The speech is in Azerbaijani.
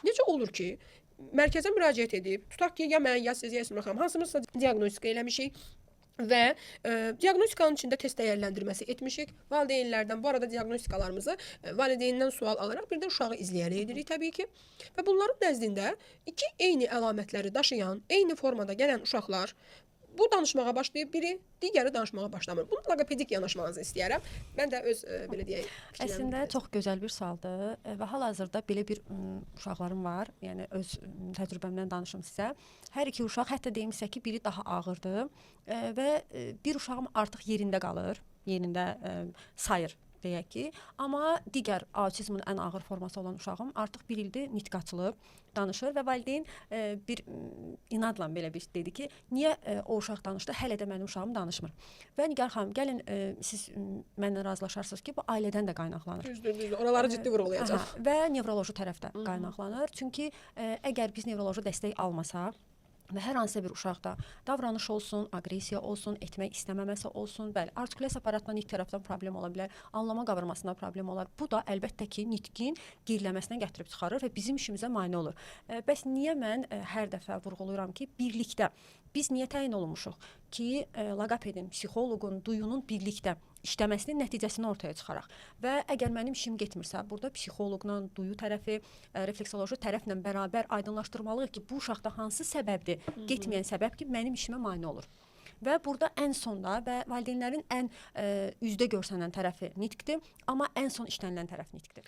Necə olur ki, mərkəzə müraciət edib, tutaq ki, ya mən, ya siz, ya Əsmər xanım hansımızsa diaqnostika eləmişik və diaqnostikanın içində test dəyərləndirməsi etmişik. Valideynlərdən bu arada diaqnostikalarımızı valideyndən sual alaraq bir də uşağı izləyərək edirik təbii ki. Və bunların nəzdində iki eyni əlamətləri daşıyan, eyni formada gələn uşaqlar bu danışmağa başlayıb biri, digəri danışmağa başlamır. Bunu loqopedik yanaşmanızı istəyərəm. Mən də öz belə deyək, fikirlərimi Əslində çox gözəl bir sualdır və hal-hazırda belə bir uşaqlarım var. Yəni öz təcrübəmdən danışım sizə. Hər iki uşaq, hətta deyim sizə ki, biri daha ağırdır və bir uşağım artıq yerində qalır, yerində sayır deyək ki, amma digər autizmin ən ağır forması olan uşağım artıq bir ildir nitq açılıb, danışır və valideyn bir inadla belə bir dedi ki, niyə o uşaq danışdı, hələ də mənim uşağım danışmır. Və Nigar xanım, gəlin siz mənlə razılaşarsınız ki, bu ailədən də qaynaqlanır. Düzdür, düzdür. Oraları ciddi vurğulayacağam. Aha, və nevroloji tərəfdə qaynaqlanır. Çünki əgər biz nevroloji dəstək almasaq və hər hansısa bir uşaqda davranış olsun, aqressiya olsun, etmək istəməməsi olsun, bəli, artikulyasiya aparatla nitq tərəfdən problem ola bilər, anlama qavrmasında problem olar. Bu da əlbəttə ki, nitqin geriləməsinə gətirib çıxarır və bizim işimizə mane olur. Bəs niyə mən hər dəfə vurğulayıram ki, birlikdə biz niyə təyin olunmuşuq ki, loqopedin, psixoloqun, duyunun birlikdə işləməsinin nəticəsini ortaya çıxaraq. Və əgər mənim işim getmirsə, burada psixoloqla, duyu tərəfi, refleksoloji tərəflə bərabər aydınlaşdırmalıyıq ki, bu uşaqda hansı səbəbdir, getməyən səbəb ki, mənim işimə mane olur. Və burada ən sonda və valideynlərin ən üzdə görsənən tərəfi nitqdir, amma ən son işlənilən tərəf nitqdir.